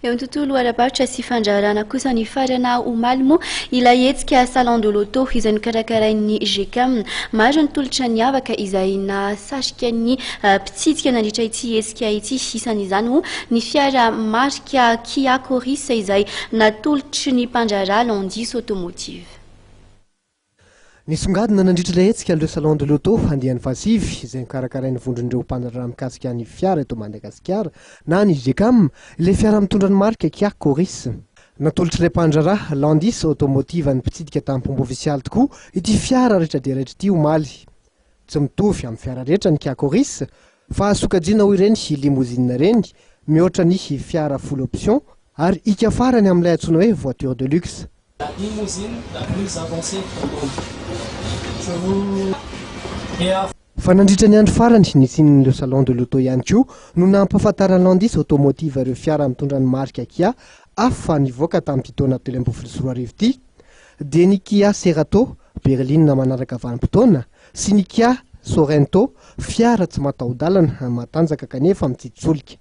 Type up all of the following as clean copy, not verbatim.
Eo amin'ny tontolo ara-barotra sy fandraharahana kosa nifarana omaly moa ilay hetsika Salon de l'auto izay nokarakarain'ny GECAM. Maro ny tolotra niavaka izay nahasarika ny mpitsidika nandritra ity hetsika ity. Isan'izany moa ny fiara marika Kia Coris izay natolotry ny mpandraharaha Landis Automotive. Nisongadina nandritra ilay hetsika Le Salon de l'Auto andiany fahasivy izay nokarakarain'ny vondron'ireo mpandraharaha mikasika ny fiara eto Madagasikara na ny GECAM ilay fiara mitondra ny marika Kia Coris. Natolotr'ilay mpandraharaha Landis Automotive ny mpitsidika tamin'ny-pomba ofisialy tokoa ity fiara raitra dia raitra ity omaly. Tsy mitovy amin'ny fiara rehetra ny Kia Coris fa azo sokajiana ho ireny limousine ireny mihoatra ny fiara full option ary hika farany amin'ilay antsoina hoe voiture de luxe. La limousine la plus avancée au monde. Je vous et à. Fa nandritra ny andro farany nisian'ireo salon de l'auto ihany koa no nampahafantaran'ny Landis Automotive ireo fiara mitondra ny marika Kia hafa nivoaka tamin'ity taona 2013 ity dia ny Kia Cerato berline manaraka vanim-potoana sy ny Kia Sorento fiara tsy mataho-dalana matanjaka kanefa mitsitsy solika.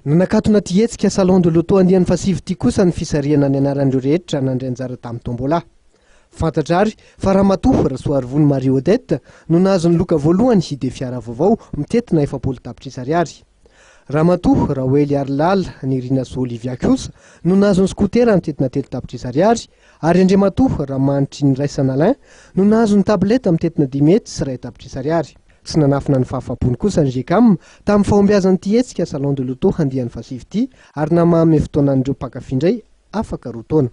Nanakatona ity hetsika Salon de l'auto andiany fahasivy ity kosa ny fisarihana ny anaran'ireo rehetra nandray anjara tamin'ny tombola. Fantatra àry fa Ramatoa Rasoarivony Marie Odette no nahazo ny loka voalohany dia fiara vaovao mitentina 40 tapitrisa ariary. Ramatoa Raoely Harilala Nirinasoa Olivia kosa no nahazo ny skotera mitentina 3 tapitrisa ariary ary Andriamatoa Ramanitrinilaisana Alain no nahazo ny tablette mitentina 501 tapitrisa ariary. Tsy nanafina ny fahafaham-pony kosa ny Gecam tamin'ny fahombiazan'ity hetsika Salon de l'auto andiany fahasivy ity ary namahame fotoana an'ireo mpankafy indray afaka 2 taona.